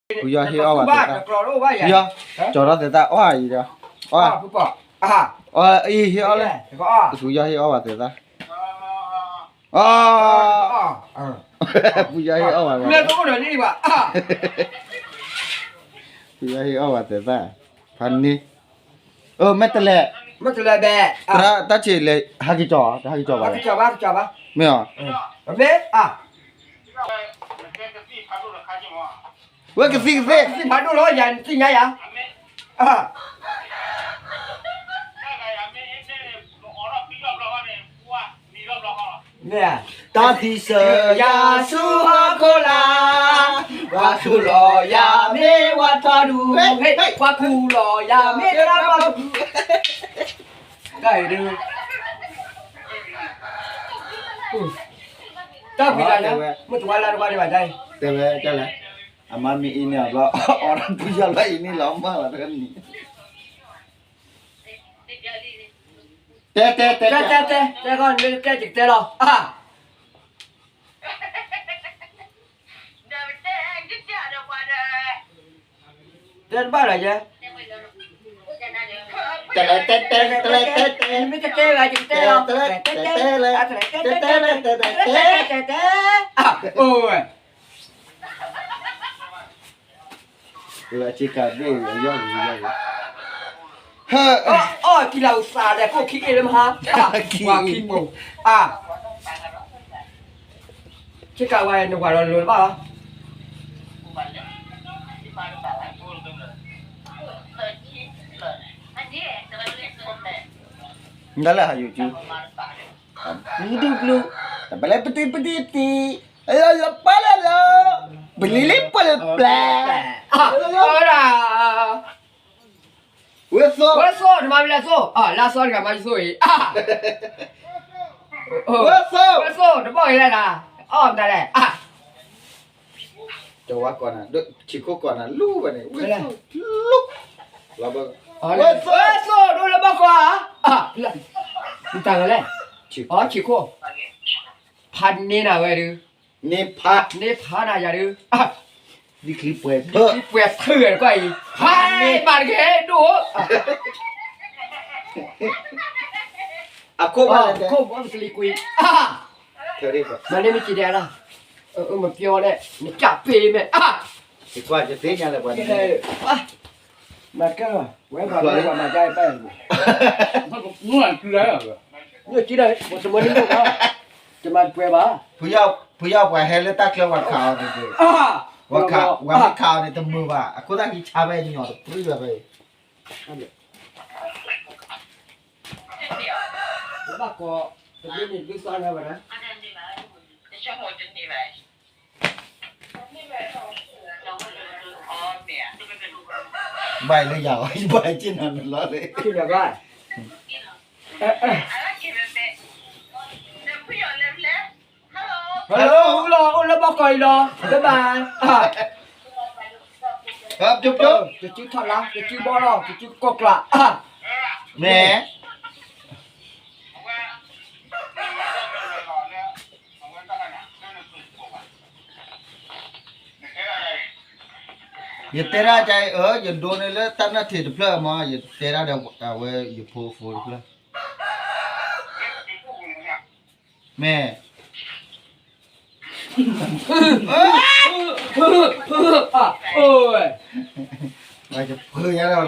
ဖုယီၢ်ဟ့ၣ်အီၣ်ဘၣ်သဲးသၣ်, ဖုယီၢ်, ကၠီၤထီၣ်သဲးသၣ်အီၣ်အံၤဒီး, အီၣ်, အံၤဟ့ၣ်အီၣ်လၢ, ဖုယီၢ်ဟ့ၣ်အီၣ်ဘၣ်သဲးသၣ်, အီၣ်, ဖုယီၢ်ဟ့ၣ်အီၣ်ဘၣ်သဲးသၣ်, ဖုယီၢ်ဟ့ၣ်အီၣ်ဘၣ်သဲးသၣ်, ဖးန့ၢ်, အၢ မ့ၢ်တလဲၤ, မ့ၢ်တလဲၤဘဲ, တၢ်ဆံးလဲၤ ဟးက့ၤကၠီၤ, တဟးက့ၤကၠီၤဘၣ်လဲၣ်, မ့ၢ်အီၤ, မ့ၢ်အါ ဝဲကသံၣ်ကသ့ၣ်, ကသံၣ်ဖးဒိၣ်လီၤ ယၤသ့ၣ်ညါယၤ, မ့ၢ်, တၢ်သံစၢၤယၤဆူဟီၣ်ခိၣ်လာ်, ပှၤခူၣ်လီၤယၤမ့ၢ်ဝဲထီဒူ, ပှၤခူၣ်လီၤယၤမ့ၢ်တၢ်ပှၤခူၣ်, တၢ်အံၤဒုး တၢ်ဖံးတၢ်ညၣ်, မုၢ်တဝါလါတဝါဒံးဘၣ်တၢ်အံၤ, တဲဝဲဒ်လဲၣ်, အမါမ့ၢ်အံၤန့ၣ်အဘျီ, အီၣ်တၢ်ဖုယီၢ်လၢအံၤန့ၣ်လီၤမၢ်လီၤတၢ်နံၤ, တဲတဲတဲတဲ, တဲတဲတဲ, တဲတဲတဲ, ယကတဲလီၤ, အါ တဲတဘၣ်လီၤယဲ, တလဲၤတဲတဲ တလဲၤတဲတဲ, မ့ၢ်တတဲဘၣ် ယကတဲလီၤ, တလဲၤတဲတဲ, တလဲၤတဲတဲ, တလဲၤတဲတဲ, တလဲၤတဲတဲ, အိၣ်ဝဲ, လၢအစ့ကၤဒိၣ် အယီၢ်ဂ့ၤယီၢ်ဂ့ၤ, အီၣ်ကံလၤအူသးလဲၣ် ကိၣ်ခံအ့ၣ်လၢမဟါ, ပှၤခံပိၤ, အါ ဆ့ကၤဝဲနဝၤလီၤလိၤတဘၣ်လီၤ, ဒ်လဲၣ်ဟးယိၤကၠူ, ဒူၣ်ဘျူ, တပလဲပတံပတံပတံ, ပလံလံပလပျဲ, ဝဲသိ, ဝဲသိ, နမၤမနုၤလဲၣ်သိ, လၢအစီတဂၤမၤယသိအံၤ, ဝဲသိ, ဝဲသိ, တဘီၣ်ဂ့ၤလဲၣ်နၤ, အီၣ်မတၤလဲၣ်, ကဝါကီးနၤ, ဆံးခိၣ်ကီးနၤ လူဝဲန့ၣ်, ဝဲသိ, လူ, ဝဲသိ, ဝဲသိ, ဒိလၢဘီၣ်ကီး, မတၤလဲၣ်, ဆံးခိၣ်, ဖးန့ၢ်နၤဝဲဒုး, န့ၢ်ဖး, န့ၢ်ဖးနၤယၤဒုး, ဒ်ချံပှဲၤ, ဒ်ချံပှဲၤထၢၣ်တကွၢ်အံၤ, ဖးန့ၢ်မၤတက့ၢ်ဒိၣ်, အခိၣ်ဘၣ်, ခိၣ်ဘၣ်ပတလံကွံာ်, မၤန့ၢ်မ့ၢ်က့ၤဒဲးလီၤ, မပြောနဲ့, နကပေးမယ်, ယကွၢ်ယသ့ၣ်ညါလၢပှၤန့ၣ်, မၤကဲလီၤ, ဝဲပှၤမၤကဲပၢ်, မ့ၢ်က့ၤဒဲး, တမၤန့ၢ်မ့ၢ်ဘၣ်, တမၤတပှဲၤဘၣ်, ဖုယီၢ်ပှၤဟဲလၢတၢ်ချၢပှၤခးအီၤန့ၣ်, ပှၤမ့ၢ်ခးအီၤန့ၣ်တမုာ်ဘၣ်, အခိၣ်သၣ်ခံဆါဖဲညီတပြံၢ်ဘၣ်ဖဲအံၤ, ဘၣ်ကီး, တမ့ၢ်န့ၣ်ဒုးသီညါဘၣ်နၤ, ဘၣ်လၢယၤ, ယဘၣ်က့ၤနၤနလီၤလံ, ဘၣ်, ဟဲလီၤ, အိၣ်လၢဘီၣ်ကီးအံၤလီၤ, ဘၣ်ဘၣ်, တစုထီၣ်လါ, တစုဘီၣ်လီၤ, တစုကီၢ်ကျး, မ့ၢ် ယတဲဒၣ်အံၤ, ယဒိးန့ၢ်လၢတၢ်နၢၣ်ထံးတဖျၢၣ်မး, ယတဲဒၣ်ဒီးအဝဲယဖိဖိတဖျၢၣ်, မ့ၢ်, ယဖုယၤ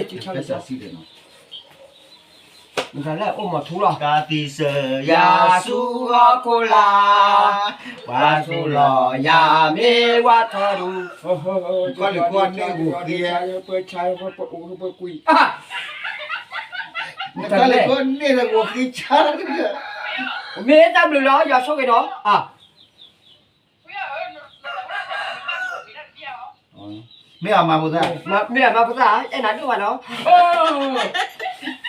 ဒီးဒၣ်, မတၤလဲၣ်အိၣ်မၤထူလီၤ, တၢ်သံစၢၤယၤဆူဟီၣ်ခိၣ်လာ်, ပှၤသူၣ်လီၤယၤမ့ၢ်ဝါထီၣ်ဒူ, ကွၢ်လံၤကွၢ်န့ၢ်ဂိၤဃံ, ပှၤဆါ, ပှၤအိၣ်, ပှၤကွံာ်, ကွၢ်လံၤကွၢ်န့ၢ်ဂိၤဃံဆါ, မ့ၢ်တၢ်ဘျုးလီၤ, ယွၤဆိၣ်ဂ့ၤဒီး, မ့ၢ်အမၤဖိသၣ်, မ့ၢ်အမၤဖိသၣ်, အဲၣ်နၤဒိၣ်မးနီ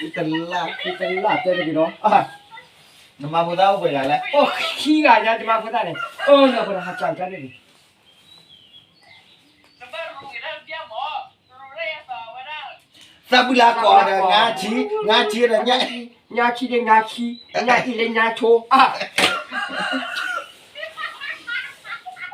ၤ, တလၢ်, တလၢ်တဲတဂ့ၤနီၤ, နမၤဖိသၣ်အိၣ်ပှဲၤဂၤလဲၣ်, အိၣ်ခံဂၤညါ ယမၤဖိသၣ်န့ၣ်, အိၣ်လၢဖိသၣ်ဟးကၢ်ကၢ်န့ၣ်, သးဘုလၢကိးဒီး ငါးဆံ, ငါးဆံဒီး, ညါဆံဒီး ငါးဆံ, ညါအံၤလၢညါဆိ, အါ,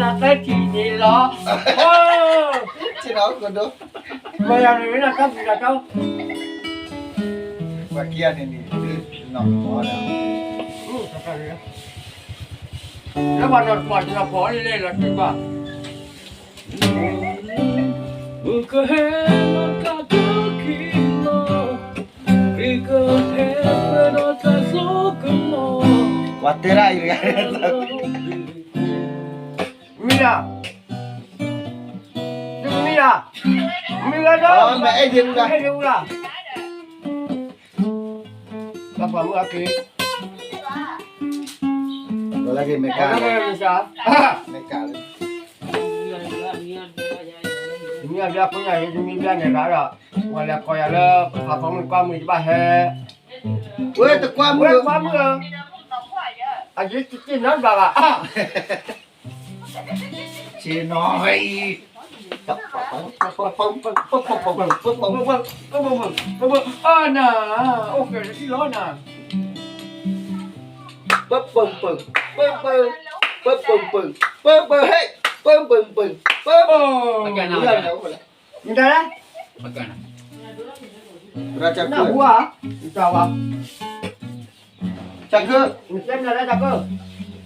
နသၢထံၣ်န့ၣ်လီၤ. ဆ့ၣ်နီၤကဒိ, မၤယၤန့ၣ် နတၢ်ပူၤတၢ်တီ, ပှၤခံဂၤန့ၣ်န့ၣ် နီၢ်ကီၢ်ဒီး လၢပှၤနီၢ်တပှၤနီၢ်ကီၢ်လံလၢလီၤတံၢ်ဘၣ်. ပှၤတဲဒၣ်အံၤတဂၤ, မံၤလၢ်, မံၤလၢ်, မံၤလၢ်ဒီး မ့ၢ်အဲၣ်ဒိးအူလၢ်, တၢ်ပှၤမုၣ်အက့ၤ, လၢက့ၤမ့ၢ်ကါ, မ့ၢ်ကါလၢ တမံၤအဘျါဖိညါအံၤ တမံၤဘျါန့ၣ်ဂၤဒီး ဝဲလဲၤကိးယၤလၢ ဖးဖီမုၢ်ကွၢ်မုၢ်ယဘၣ်ဟဲ, ဝဲတကွၢ်မုၢ်, ဝဲကွၢ်မုၢ်ဧၢ, အယ့ၢ်တက့ၢ်နီတဘျီဘၣ်, ဆ့ၣ်နီၤအံၤ, အနၤ, အိၣ်ကဲတထံၣ်လီၤနၤ, ပပၢၢ်ပၢၢ်, ပပၢၢ်, ပပၢၢ်ပၢၢ်, ပပၢၢ်ဟဲ, ပပၢၢ်ပၢၢ်, ပပၢၢ်, မတၤလဲၣ်, နဟူဧါ, နတၢ်ဝါ, ကၢ်ကၢ, နကဲမနုၤလဲၣ်ကၢ်ကၢ,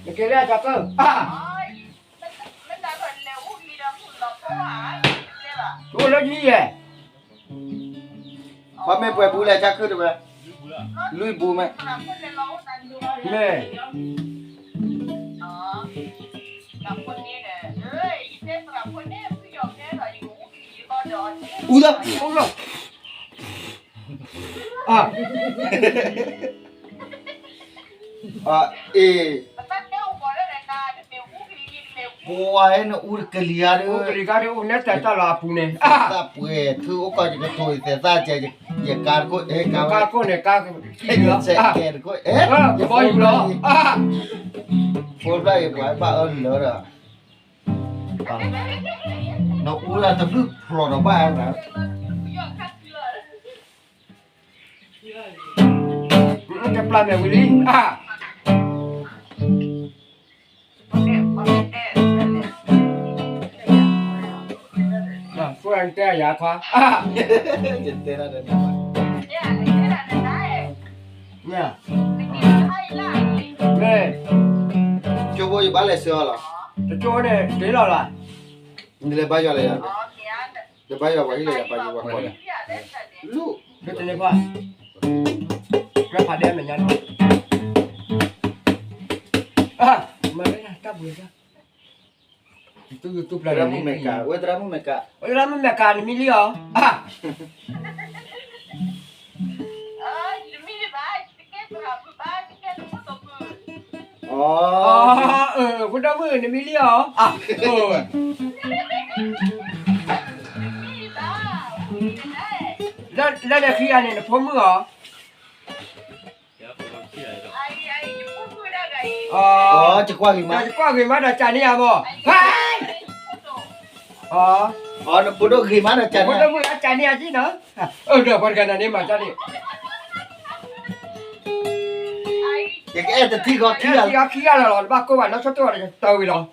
နကဲလၢကၢ်ကၢ, အိၣ်လၢယံၤယဲၢ် ပှၤမ့ၢ်ပှဲၤပူၤလဲၣ် ကၢ်ကၢတဝဲ, လွံၢ်ပူၤမ့ၢ်, မ့ၢ်, အူလီၤ, အူလီၤ, အ့ၣ် ပှၤဟဲနအူတကလံၤဧါဒီး, အူကလံၤဧါဒီး အူနဲတၢ်တၢ်လီၤအပူၤန့ၣ်, သးပှဲၤ ထုအိၣ်ကီၢ်ယကတိၤယသဲးသၣ်ကဲ, ယကါတခိၣ်, အဲ ကါဝဲ, ကါခိၣ်န့ၣ် ကါ, ယကဲတခိၣ်, ယဘီယူၤလီၤ, ဖိဘျၣ်အံၤ ပှၤဘၣ်အၢလၢဒီး, နအူလၢတဘျုးဖျိးဒီးဘၣ်နၤ တပျၢ်မဲာ်ဝံၤလံ, အါ, တဲယၤခွါ, ယတဲဒၣ်တၢ်, မ့ၢ်, ကၠိဖိယဘၣ်လဲၤဆှၢအီၤလီၤ, တကၠိန့ၣ် တ့လီၤလီၤ, နလဲၤဘါယွၤလၢယၤ, ယဘါယွၤပှၤဟံၣ်လၢယၤဘါယွၤပှၤ, လၢတန့ၢ်ဖၣ်, လၢဖးဒဲမဲာ်ညါန့ၣ်, မၤတၢ်ပူၤ, တူၢ်တူၢ်ပျၢ်, ဝဲသရၣ်မုၣ်မဲာ်ကၤ, ဝဲသရၣ်မုၣ်မဲာ်ကၤ နမံလံအီၤ, ဖိဒိၣ်မုၣ် နမံလံအီၤ, လၢနခံဂၤန့ၣ် နဖိမုၣ်အီၤ, ယကွၢ်ဂ့ၤမး, ယကွၢ်ဂ့ၤမးဒီးကးန့ၢ်ယၤမး, နဖိဒိၣ်ဂ့ၤမးဒီးကးန့ၢ်ယၤက့နီၤ, ဒီးပှၤတဂၤန့ၣ်မၤကန့ၣ် ယကအဲၣ်တထံၣ်ဃီခံဂၤ, ခံဂၤလီၤလီၤ တဘၣ်ကိၢ်ဘၣ် နီၢ်ဆိၣ်တိၢ်အီၤဒီးယတၢ်ဝံၤလီၤ, မ့ၢ်ဘၣ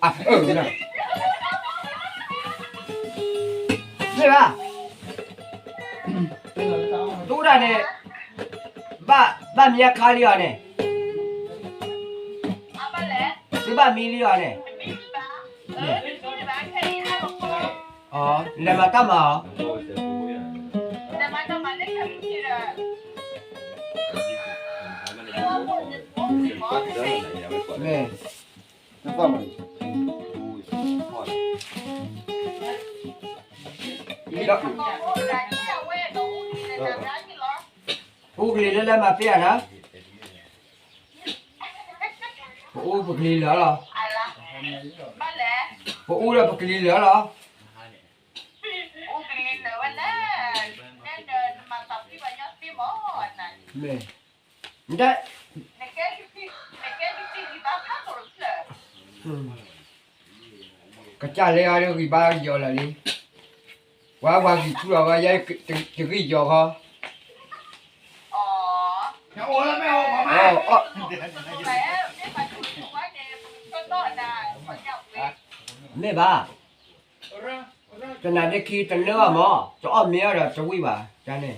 ်, တူၢ်ဒၣ်န့ၣ်, ဘၣ်မံအခါလံအီၤန့ၣ်, သုဘၣ်မံလံအီၤန့ၣ်, လဲၤမၤတၢ်မၤအီၤ, မ့ၢ်, အူကလံၤလၢလဲၤမၤသ့ဧါနၤ, ပအူပကလံၤလၢာ်လီၤ, ပအူဒီးပကလံၤလၢာ်လီၤ, မ့ၢ်, ကစၢ်လၢအဂံၢ်ဘါယီၤလၢာ်လံ, ပှၤပှၤဂံၢ်ဆူၣ်လီၤဝဲ ယဂံၢ်ယီၤဃီ, အီၣ်, အီၣ်, အီၣ်, အီၣ်, အီၣ်, မ့ၢ်ဘၣ်, တနၤဒ့ခံတနၢဘၣ်မၢ်, တအီၣ်မ့ၤအီၣ်ဒီးတဝံၣ်ဘၣ်, တၢ်န့ၣ်,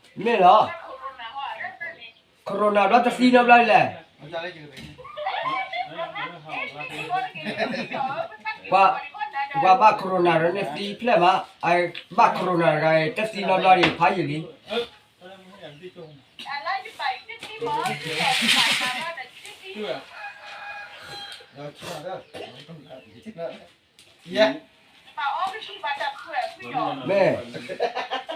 မ့ၢ်လီၤ, Corona ဘျီတသံနီတဘျီလဲၣ်, ပှၤဘၣ် Corona ဒီးန့ၣ်သံဖျဲၣ်မး, ဘၣ် Corona တဂၤအံၤ တသံနီ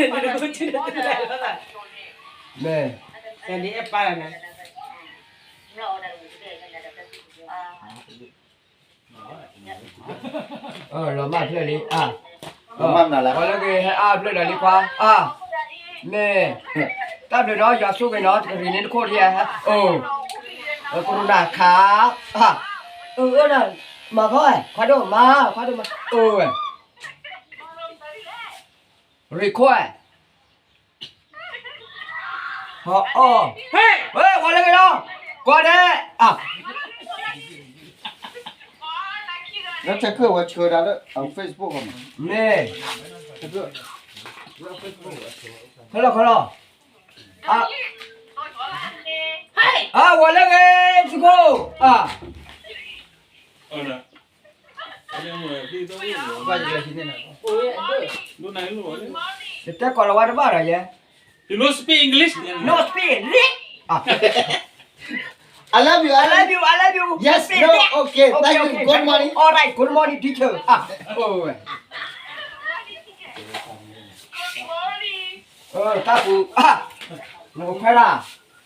တဘျီဒံး ဖးယံာ်လံ မ့ၢ်, မ့ၢ်, လီၤမၢ်ဖျၢၣ်လံ, ပှၤလၢကဟဲအါဖျၢၣ်ဒီးလံခွါ, မ့ၢ်, တၢ်ဘျုးနီၤ ယွၤဆိၣ်ဂ့ၤနီၤ တကရံၣ်န့ၣ်တခိၣ်ဒံး, အိၣ်, Corona ခါ, အၢ, မၤခီ, ခွါဒိၣ်မး, ခွါဒိၣ်မး, အိၣ်ဝဲ ရံခိၣ်, ဟီအီၣ်, ဝဲ ဝဲလၢက့ၤလီၤ, ကွၢ်ဒဲး, လၢခဲကၢၢ်ဝဲဆှၢဒၣ်လၢ Facebook မး, မ့ၢ်, ခဲလီၤခဲလီၤ, အဝဲလၢဂ့ၤ သုးခိၣ်, ယတဲကိးလီၤဝဲတဘၣ်ဒီးယဲ, You don't speak English? No speak English? I love you, I love you, I love you. Yes, no, okay, thank you, good morning. All right, good morning, teacher. တၢ်ပူၤ, နကခွဲးဒၣ်,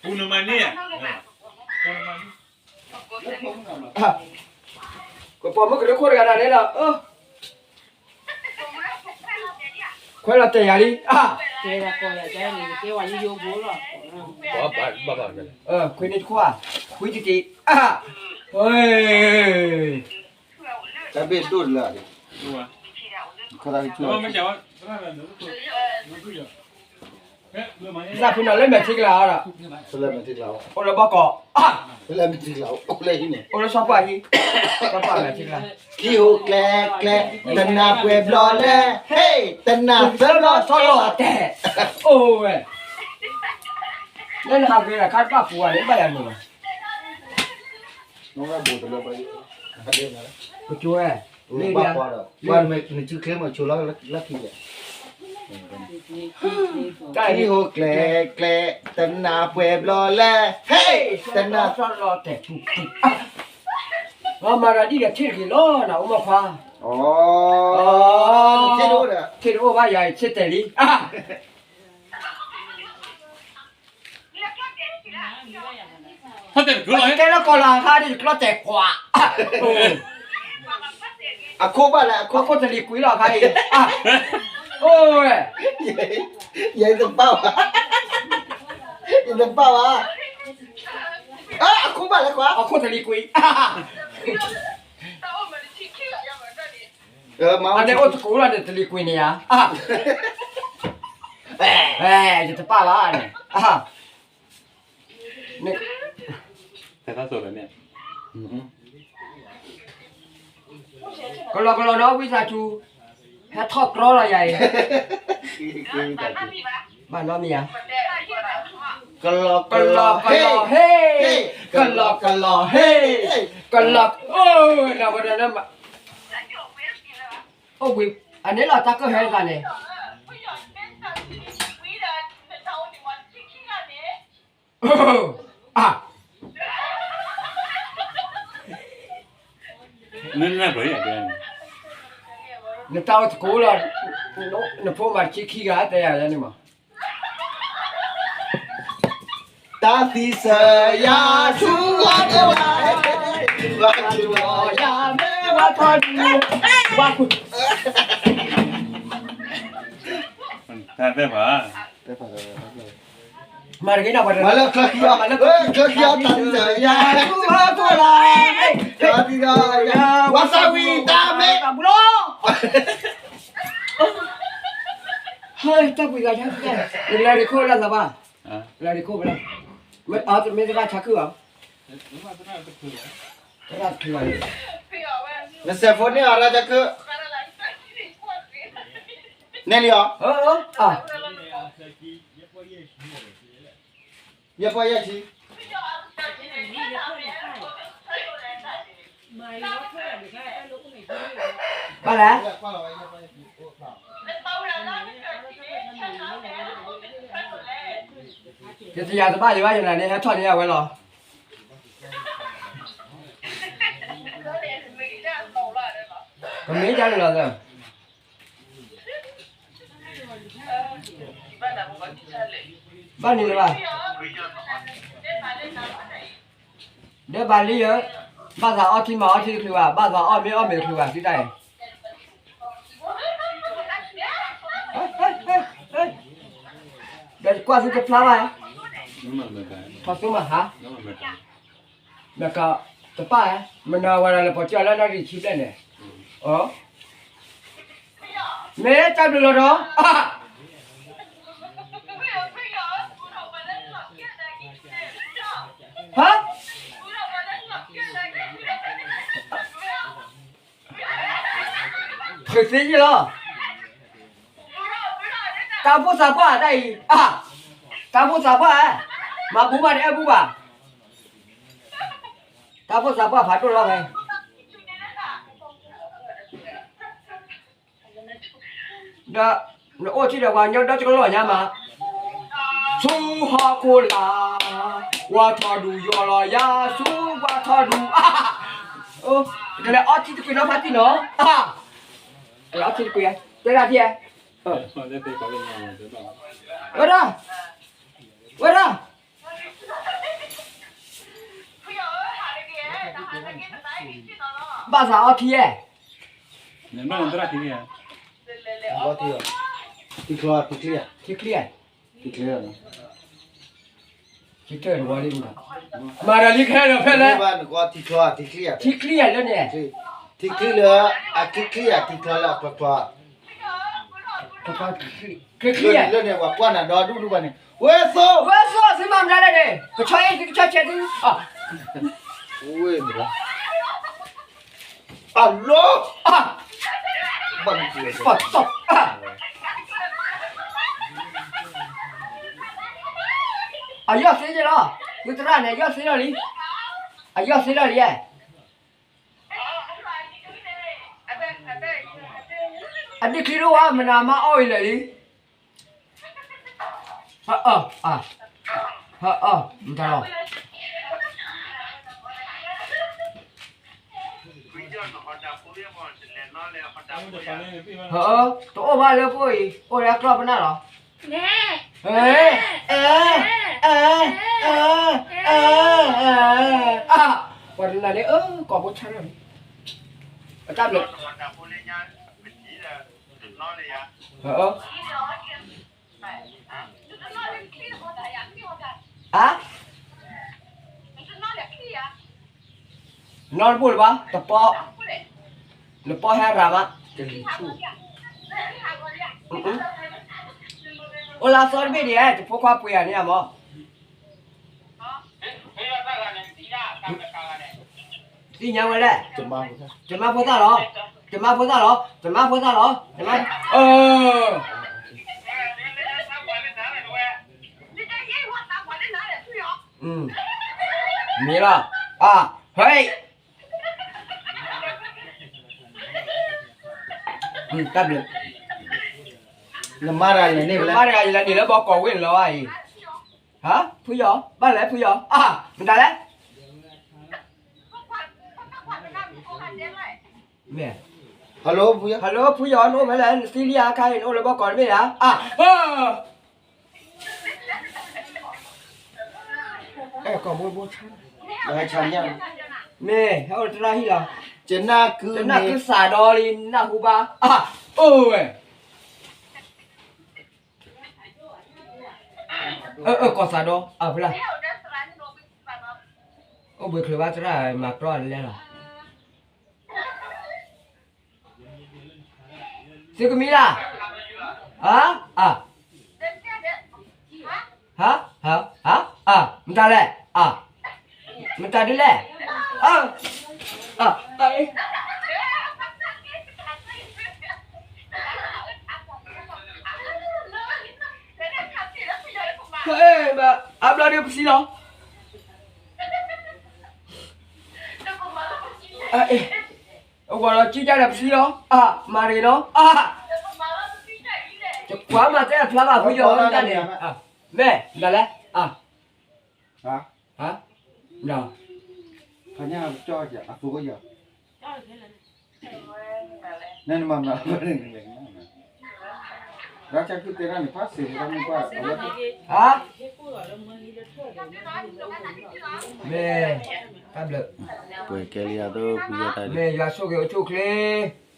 ပူၤနမၤန့ၢ်ဧါ, ကပီၤမုၣ်ကရၢခိၣ်တဂၤဒၣ်န့ၣ်ဒီး, ခွဲးလီၤတဲာ်ယၤလံ, ခွဲးန့ၣ်တခိၣ်, ခွံတက့ၢ်, တၢ်ဘ့ၣ်ဒိၣ်တလၢာ်, သးဖုနီၤလၢမဲာ်ထံကလၤအီၤဒီး, အိၣ်လၢဘီကီး, အိၣ်လၢဆီပှၢ်ဟံၣ်, ဆီပှၢ်မဲာ်ထံကလၤ, ခံဟိကျဲကျဲ, တနၤပှဲၤဘျီလဲၣ်, ဟ့ၣ်, တနၤသၢဘျီဆီလီၤတဲာ်, အိၣ်ဝဲ, လၢနဟးဂ့ၤဒီးခါတဘၣ်ပူၤဘၣ်န့ၣ် ဘၣ်ယၤန့ၣ်လီၤ ကကၠိဝဲ, ဘၣ်ကွၢ်ဒီး, နစုချ့မး ဆိလီၤလၢခံ, တၢ်လံဟိကျဲကျဲ, တနၤပှဲၤဘျီလဲၣ်, ဟ့ၣ်, တနၤသီလီၤတဲာ်ပူၤပူၤ, မၤဒီးဒ်ဒီးထံၣ်တဂ့ၤလီၤ နအိၣ်မီၢ်ခွါ, ထံၣ်တအိၣ်ဘၣ်ယၤအံၤ ဆ့တဲာ်လံ တဲလၢကီၢ်လီၤအခါဒီး ယကျီၢ်တဲာ်ကွၢ်, အခိၣ်ဘၣ်လဲၣ်, အခိၣ်တလံၤကွံာ်လီၤအခါအံၤ, အိၣ်ဝဲ, ယတပၢ်ဘၣ်, ယတပၢ်ဘၣ်, အခိၣ်ဘၣ်လဲၣ်ကွၢ်, အခိၣ်တလံၤကွံာ် အန့ၣ်အိၣ်တကိးလီၤန့ၣ် တလံၤကွံာ်န့ၣ်ဧါ, ယတပၢ်ဘၣ်န့ၣ်, ကလီကလီနီၤ ဝံသးစူၤ, ဟဲထီၣ်ကြီလီၤယၤအံၤ, ဘၣ်နီတမံၤဧါ, ကလီကလီဟ့ၣ်, ကလီကလီဟ့ၣ်, ကလီ, အိၣ်ဝဲဒီး, အိၣ်ဘှံး, အန့ၣ်လီၤတၢ်ကၢၢ်ဟဲသးန့ၣ်, အ, နတၢ်အိၣ်တကိးလီၤ, နဖိမၤတဆံခံဂၤတဲယၤလၢန့ၣ်မး, တၢ်သံစၢၤယၤဆူဂီၤဒဲးဝဲ, ဘၣ်ဆူဂီၤယၤမ့ၢ်ဝဲထီၣ်ဒံး, ဘၣ်, တၢ်သ့ၣ်ဖး မၤတဂ့ၤနီၤ, မၤလၢချၢခံအီၤ, ချၢခံအီၤ တၢ်သံစၢၤယၤဆူဂီၤဒဲးဝဲ, ဝါသးဝံၣ်တၢ်မ့ၢ်တၢ်ဘူးလီၤ, တၢ်ပှံၤဂၤ, လဲၤရံခိၣ်လၢသးဘၣ်, လဲၤရံခိၣ်ဖဲလဲၣ် မ့ၢ်တဘၣ်ဆါခုၣ်အီၤ, နစဲးဖိန့ၢ်အီၤတၢ်ဆါခုၣ်, နဲၣ်လံအီၤ, ယဲၢ်ပီၢ်ယဲၢ်ဆံ, ဘၣ်လဲၣ်, ယတယာ်တဘၣ်ယဘၣ်ယနၤန့ၣ် ဟဲထီၣ်န့ၢ်အဝဲလီၤ, ကမ့ၢ်ဒ်န့ၣ်လီၤ, ဘၣ်န့ၣ်လၢၤဘၣ်, ဒီးဘၣ်လံယၤ, ဘၣ်သးအီထံမၤအီထံတချုးဘၣ်, ဘၣ်သးအီၣ်မ့ၢ်အီၣ်မ့ၢ်တချုးဘၣ် သံတၢ်အံၤ, ဒီးကွၢ်သုတဖျါဘၣ်, ထီၣ်သုမၤဟါ, မကတပၣ်, မနၤဝဲဒၣ်လၢပှၤကၢ်လၢနီၣ်ဂံၢ်ခံဘျဲၣ်န့ၣ်, မ့ၢ်တၢ်ဘျုးလီၤဒီး, ဟါ, ဃ့သ့ယ့ၢ်လီၤ, တၢ်အိၣ်ဖှိၣ်သးပှၢ်တၢ်အံၤ, တၢ်အိၣ်ဖှိၣ်သးပှၢ်, မၤဘူမးတအဲၣ်ဘူဘၣ်, တၢ်အိၣ်ဖှိၣ်သးပှၢ်ဖးဒိၣ်လီၤဖဲ ဒီးနအိၣ်ထံၣ်ဒီးပှၤကညီဒီတကလီၢ်ညါမး, ဆူဟီၣ်ခိၣ်လာ်, ဝါထီၣ်ဒူယီၤလီၤယၤ, ဆူဝါထီၣ်ဒူ, ကလဲၤအီထံတကွံာ်နီၤဖါတံၢ်နီၤ, ကလဲၤအီထံတကွံာ်, တဲဒၣ်ထံ, ဝဲဒၣ်, ဝဲဒၣ် ဘၣ်သးအီထံဧါ, ထံချီ, ထံချီ, ထံချီ, ထံချီ, ထံချီတဝီလံ, မၤဒီးလံခဲဒီးဖဲလဲၣ်, ထံချီလၢန့ၣ်, ထံချီလၢအချံချံ, ထံချီလၢအချီချီ, ချံချံ, လၢန့ၣ် ပှၤကွၢ်နၤဒီဒူၣ်ဒူၣ်ဘၣ်န့ၣ်, ဝဲသိ, ဝဲသိသုမၤမနုၤလဲၣ်န့ၣ်, ကဆီအ့ၣ်သုကဆီဆဲးသု, ဝဲ, အလီၤ, ပှၤတီၢ်, အယီၢ်သ့ယ့ၢ်လီၤ, သုသရၣ်န့ၣ် အယီၢ်သ့လီၤလံ, အယီၢ်သ့လီၤလံ, အဒ့ချံတအိၣ်ဘၣ် မနၤမါအီၣ်အံၤလၢာ်လံ, ဟ, ဟ, မတၤလီၤ, တအိၣ်ဘၣ်လၢပအိၣ်အံၤ, အိၣ်လၢကျီၢ်ပနၢ်လီၤ, အဲ, အဲ, အဲ, အဲ, ပှၤတနၤန့ၣ် အၢ ကိးဖိဆါလီၤန့ၣ်, အတၢ်ဘျုး, အ, နီတဘိၣ်လၢၤဘၣ်, တပီ, နပီဟဲရၤမး, အိၣ်လၢအသီတဘ့ၣ်ဒံးဧါ, တဖိခွါပှ့ၤဂၤန့ၣ်ဧါမး, သ့ၣ်ညါဝဲလဲၣ်, တမါဖိသၣ်လီၤ, တမါဖိသၣ်လီၤ, တမါဖိသၣ်လီၤ, တမါ, အၢ မ့ၢ်လီၤ, အ, ဟဲ, တၢ်ဘျုး, နမါတဂၤလဲၤန့ၢ်, နမါတဂၤလဲၤန့ၢ်လၢဘီကီၢ်ဝ့ၢ်န့ၣ်လီၤအံၤ, ဟါ, ဖုယီၤ, ဘၣ်လဲၣ်ဖုယီၤ, အၢ, မတၤလဲၣ် မ့ၢ်, hello ဖုယီၤ, နအိၣ်ဖဲလဲၣ်, နသံလံဧါ, ခါအံၤနအိၣ်လၢဘီကီၢ်တဘ့ၣ်ဧါ, အၢ, အဲ ကိးဘိဘိဆါ, မ့ၢ် ဟဲအိၣ်လၢတရၣ်ဟံၣ်လီၤ, တနၢ်ကုသးဒီးလံ နၢ်ဟူဘၣ်, အၢ, အိၣ်ဝဲ, အၢ အၢ ကိးသးဒီး အၢ ဖဲလဲၣ်, အိၣ်ဘှံးချုးဘၣ်သရၣ် မၤကြီလဲၣ်လီၤ, သုကမံလၢ်, ဟါ, အၢ, ဟါ, ဟါ, ဟါ, အၢ, မတၤလဲၣ်, မတၤဒ်လဲၣ်, အ အ အဘျီဒုးပစံလီၤ, အဝဲလီၤကံကၢ်ဒီးပစံလီၤ, အ မၤရ့ၤနီၤ, အ ယကွၢ်မၤတဲအဖျါဘၣ်ဖုယီၤတၢ်န့ၣ်, မ့ၢ်ဒ်လဲၣ်, အ ဟါ, ဟါ, မ့ၢ်တၢ်ဘျုး, မ့ၢ်ယွၤဆိၣ်ဂ့ၤအိၣ်ဆူၣ်အိၣ်ချ့